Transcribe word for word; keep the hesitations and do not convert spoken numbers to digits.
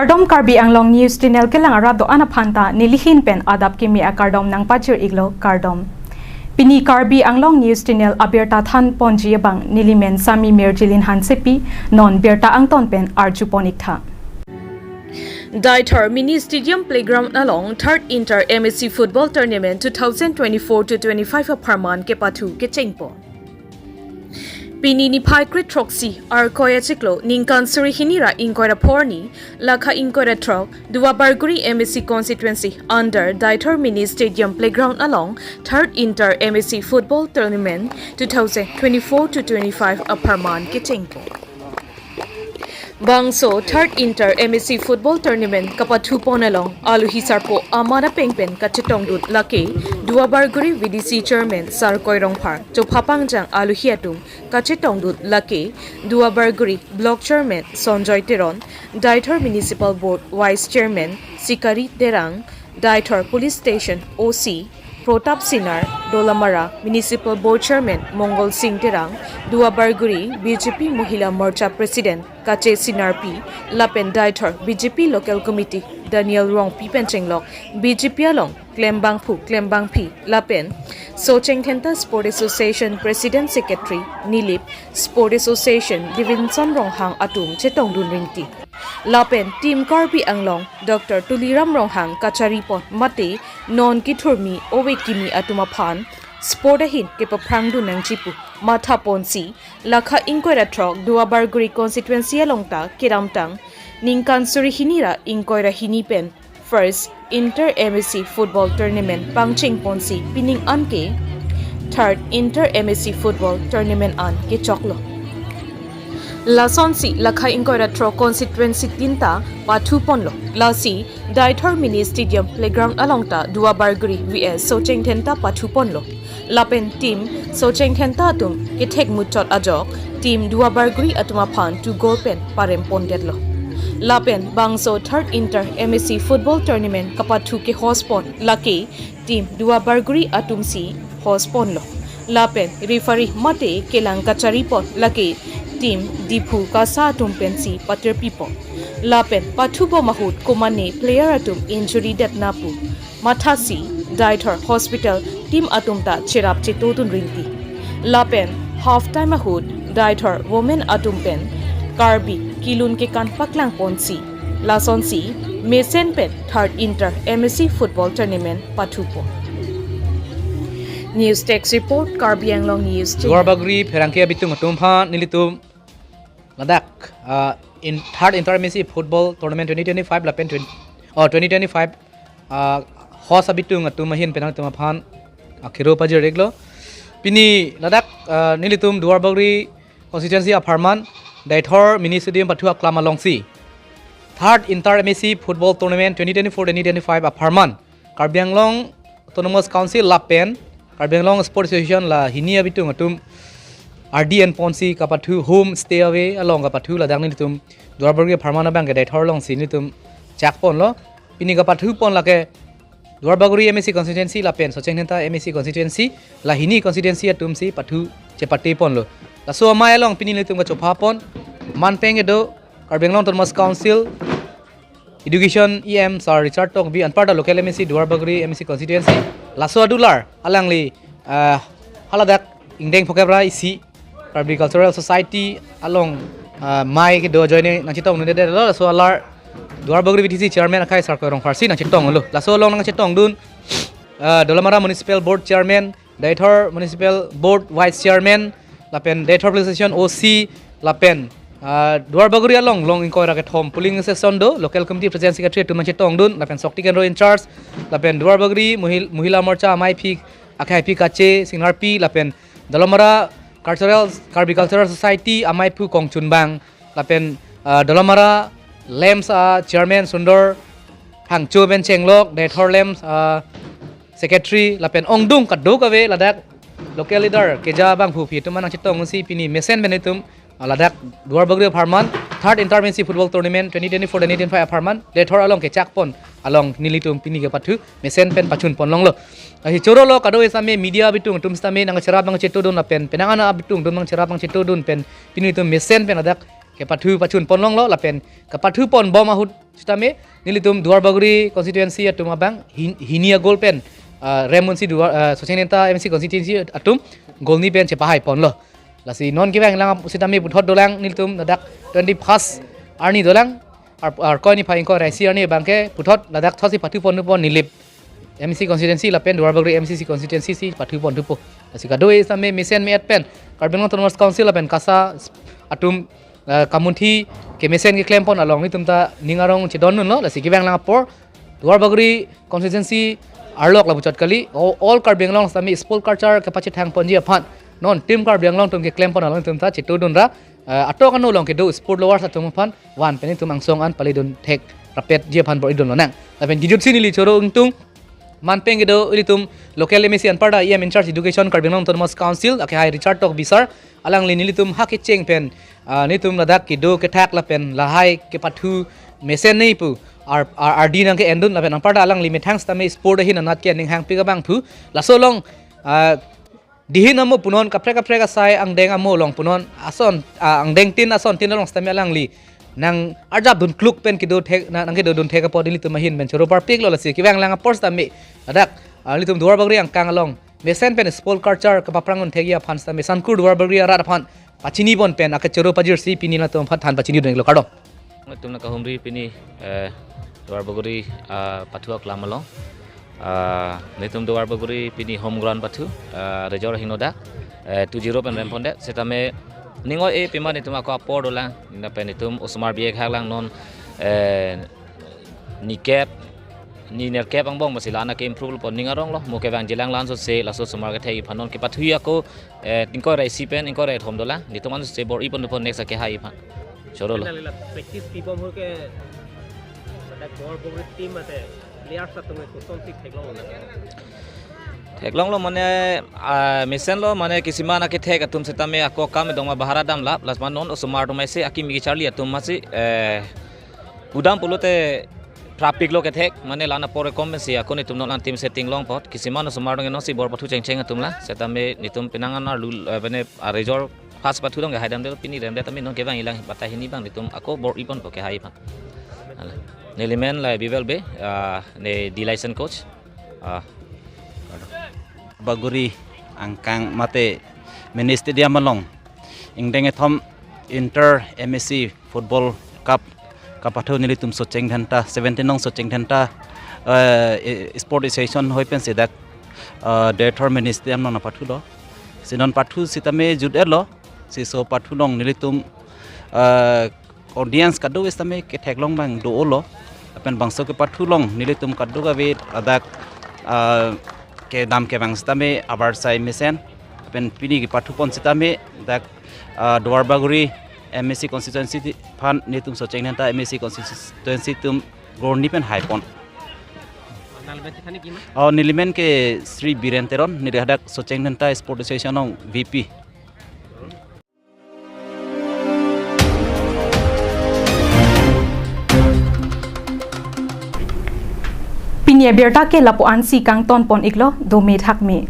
Kardom, Karbi Anglong News Channel kelang arat do-an aphan ta nelihin pen adap kimi akardom nangpajir iklo, kardom. Pini Karbi Anglong News Channel abirta than ponji abang nelimen Sami Mirjilin Hansepi, non birta angton pen arju pon iktha. Deithor Mini Stadium Playground along third Inter M A C Football Tournament two thousand twenty-four to twenty-five apharman kepathu kechengpon. Pini niphai kre throksi, Arkoi achiklo, ningkan suri hini ra ingkoi ra pho arni, lakha ingkoi ra throk, Duarbagori M A C constituency under Deithor Mini Stadium Playground along third Inter M A C Football Tournament two thousand twenty-four to twenty-five apharman kechengpon. Bangso third Inter M A C Football Tournament kapathu pon along aluhi sarpo aman apeng pen kachetongdun lake Duarbagori V D C Chairman Sarkoi Rongphar, chophapangjang aluhi atum kachetongdun lake Duarbagori Block Chairman Sonjoy Teron, Deithor Municipal Board Vice Chairman Sikari Terang, Deithor Police Station O C Protap Sinar, Dolamara Municipal Board Chairman Mongol Sing Terang, Duarbagori B J P Mohila Morcha President Kache Sinarpi, lapen Deithor B J P Local Committee Daniel Rongpi pen chenglok B J P along klembangphu klembangphi, lapen Socheng Dhenta Sport Association President Secretary Nilip, Sport Association Divinson Ronghang atum chetongdun rinti. Lapen Team Karbi Anglong Doctor Tuliram Ronghang kachari pon mate non kethurmi ove kimi atum aphan sport ahin kepaphrangdun nangji pu matha ponsi, lakha ingkoi ra throk Duarbagori constituency along ta kedamtang ningkan suri hini ra ingkoi ra hini pen first Inter M A C Football Tournament pangcheng ponsi pining an ke third Inter M A C Football Tournament an kechoklo. Lasonsi lakha ingkoi ra throk constituency tin ta pathu ponlo. Lasi Deithor Mini Stadium Playground along ta Duarbagori V S Socheng Dhenta pathu ponlo. Lapen Team Socheng Dhenta atum kethek muchot ajok Team Duarbagori atum aphan two goal pen parem pondetlo. Lapen bangso third Inter M A C Football Tournament kapathu ke-host pon lake Team Duarbagori atumsi host ponlo. Lapen referee mate kelang kachari pon lake Team Diphu Kasa atum pensi patirpi pon. Lapen pathu bom ahut komane player atum injury det na pu mathasi Deithor Hospital team atum ta cherap chetodun rinti. Lapen half time ahut Deithor women atum pen Karbi kelun kekan paklang ponsi, lasonsi mesen pen third Inter M A C Football Tournament pathu pon. News Desk Report, Karbi Anglong News Channel. Duarbagori pherangke abitung atum aphan nelitum ladak, ah, in third Inter M A C Football Tournament twenty twenty-five lapen twenty, oh, twenty twenty-five, ah, host abitung atum ahin pen nangtum aphan akero pajir iklo. Pini ladak, ah, nelitum Duarbagori constituency apharman Deithor Mini Stadium pathu aklam alongsi third Inter M A C Football Tournament twenty twenty-four twenty twenty-five apharman Karbi Anglong Autonomous Council lapen Karbi Anglong Sports Association la hini abitung atum R D N ponsi kapathu home stay away along kapathu ladak nelitum Duarbagori apharman abang ke Deithor alongsi nelitum chak ponlo. Pini kapathu pon lake Duarbagori M A C constituency lapen Socheng Dhenta M A C constituency, la hini constituency atumsi pathu chepate ponlo. Laso amei along pini nelitum kachopha pon, man peng kedo Karbi Anglong Autonomous Council Education E M Sir Richard Tokbi, anparta local M A C Duarbagori M A C constituency. Laso adular alangli, ah, haladak ingdeng phokep ra isi Karbi Cultural Society along, ah, mei kedo ajoine nangchetongdundedetlo. Laso alar Duarbagori V D C Chairman akhai Sarkoi Rongpharsi nangchetonglo. Laso along nangchetongdun, ah, Dolamara Municipal Board Chairman, Deithor Municipal Board Vice Chairman, lapen Deithor Police Station O C, lapen, ah, Duarbagori along long ingkoi ra kethom polling station do, local committee president secretary atum nangchetongdun, lapen Shakti Kendro in charge, lapen Duarbagori Mohil-, Mohila Morcha ameiphi, akhai phi Kache Sinarpi, lapen Dolamara Cultural, Karbi Cultural Society ameiphu Kongchunbang, lapen, ah, Dolamara LAMPS, ah, Chairman Sundor Phangcho pen chenglok, Deithor LAMPS, ah, Secretary, lapen ongdung kadokave ladak local leader keja abangphu aphi atum nangchetongsi pini mesen pen itum, ah, ladak Duarbagori apharman third Inter M A C Football Tournament twenty twenty-four twenty twenty-five apharman Deithor along kechak pon along nelitum pini kepathu mesen pen pachun pon longlo. Ahi chorolo kado-an same media abitung atum sitame nangcherap nangchetodun lapen penang ana abitung atum nangcherap nangchetodun pen pini itum mesen pen ladak kepathu pachun ponlonglo lapen kepathu ponbom ahut sitame nelitum Duar Bagori constituency atum abang hin- hini a-goal pen, ah, Rem Munshi Duar, ah, Socheng Dhenta M A C constituency atum goal ni pen chepahai ponlo. Lasi non kevang lang sitame puthot dolang nelitum ladak twenty-first arni dolang, ar- Arkoi niphai ingkoi ra isi arni abangke puthot ladak thotsi pathu pon pon Nilip M A C constituency lapen Duar Bagori M A C constituency si pathu pon thupo. Lasi kado-an sitame mesen me-et pen Karbi Anglong Autonomous Council lapen KASA atum, ah, kamunthi kemesen keklem pon along nelitum ta ning arong chedondunlo. Lasi kevang lang apor Duar Bagori constituency arlok lapuchot kali, o- all Karbi Anglong sitame sport culture kepachethang ponji aphan non Team Karbi Anglong atum keklem pon along nelitum ta chetudunra, ah, atok ano along kedo sport lovers atum aphan van pen nelitum angsong an palidun thek rapetji aphan bor-idun lonang. Lapen kejutsi neli choro ingtung manpeng kedo ilitum local M A C anparta E M in charge Education Karbi Anglong Autonomous Council akehai Richard Tokbi sir, alangli nelitum ha kecheng pen, ah, nelitum ladak kedo kethak lapen lahai kepathu mesen nei pu ar- ar- ardi nangke-endun lapen anparta alangli methang sitame sport ahin anat ke aning hangpik abang pu laso along, ah, dihin amo punon kaprek kaprek asai angdeng amo along punon ason, ah, angdengtin asontin along sitame alangli nang arjapdun kluk pen kedo thek na- nangkedodun thek apot nelitum ahin pen choro parpiklo. Lasi kevang lang apor sitame ladak, ah, nelitum Duar Bagori angkang along mesen pen sport culture kepaphrang un thekji aphan sitame Sankur Duar Bagori arat aphan pachini pon pen akechoro pajirsi pini latum aphan than pachinidun-iklo, kardom. Nelitum nangkahumri pini, eh, Duar Bagori, ah, pathu aklam along. Ah, nelitum Duar Bagori pini home ground pathu, ah, Rejor Hingnoda, eh, two zero pen rem pondet. Sitame ning oi-e pima nelitum ako apor dolang. Lapen nelitum osomar biek hak lang non, eh, nikep, ni nerkep angbong basi la-an ake improve pon ning aronglo. Mo kevangji lang la-an sose laso osomar kethekji aphan non kepathu ako, eh, ingkoi ra isi pen ingkoi ra kethom dolang. Nelitum an sose bor-i pon pon next akehai aphan. Chorolo. Nalila practice pibom ahut ke pada Duar Bagori team mate players atum ke kosonsi theklonglo? Theklonglo mane, ah, mesenlo mane kisiman akethek atum sitame ako kam dong ma bahara damlap, lasi ma non osomar atum aisi akimi kecharli atum masi, eh, udam pulote traffic lo kethek, mane la-an apor rekom pensi ako nelitum non an team setting long apot, kisiman osomar dong nonsi bor pathu chengcheng atum la, sitame nelitum penang an arlu, eh, mane, ah, Rejor first pathu dong kehai damde pini remdet tame non kevangji lang batai hini abang nelitum ako bor-i ponpo kehai aphan. Ala. Neli men la Bivel Bey, ah, ne D licence coach. Ah. Bagori angkang mate mini stadium along ingdeng kethom Inter M A C Football Cup kapathu nelitum Socheng Dhenta, seventeen nong Socheng Dhenta, eh, i- Sport Association hoi pensi dak, eh, Derthor mini stadium along nangpathulo. Si non pathu sitame jut-etlo, si laso pathu along nelitum, eh, audience kado-an sitame ketheklong abang do-olo. Lapen bangso kepathu along nelitum kadokave ladak, ah, kedam kevang sitame abar sai mesen. Lapen pini kepathu pon sitame dak, ah, Duar Bagori M A C constituency aphan nelitum Socheng Dhenta M A C constituency atum goal ni pen hai pon. Nangli men ke thani kima? Oh, neli men ke Sri Biren Teron, neli hadak Socheng Dhenta Sport Association along V P. Pini abirta ke lapu-ansi kangton pon-iklo, dome thakme.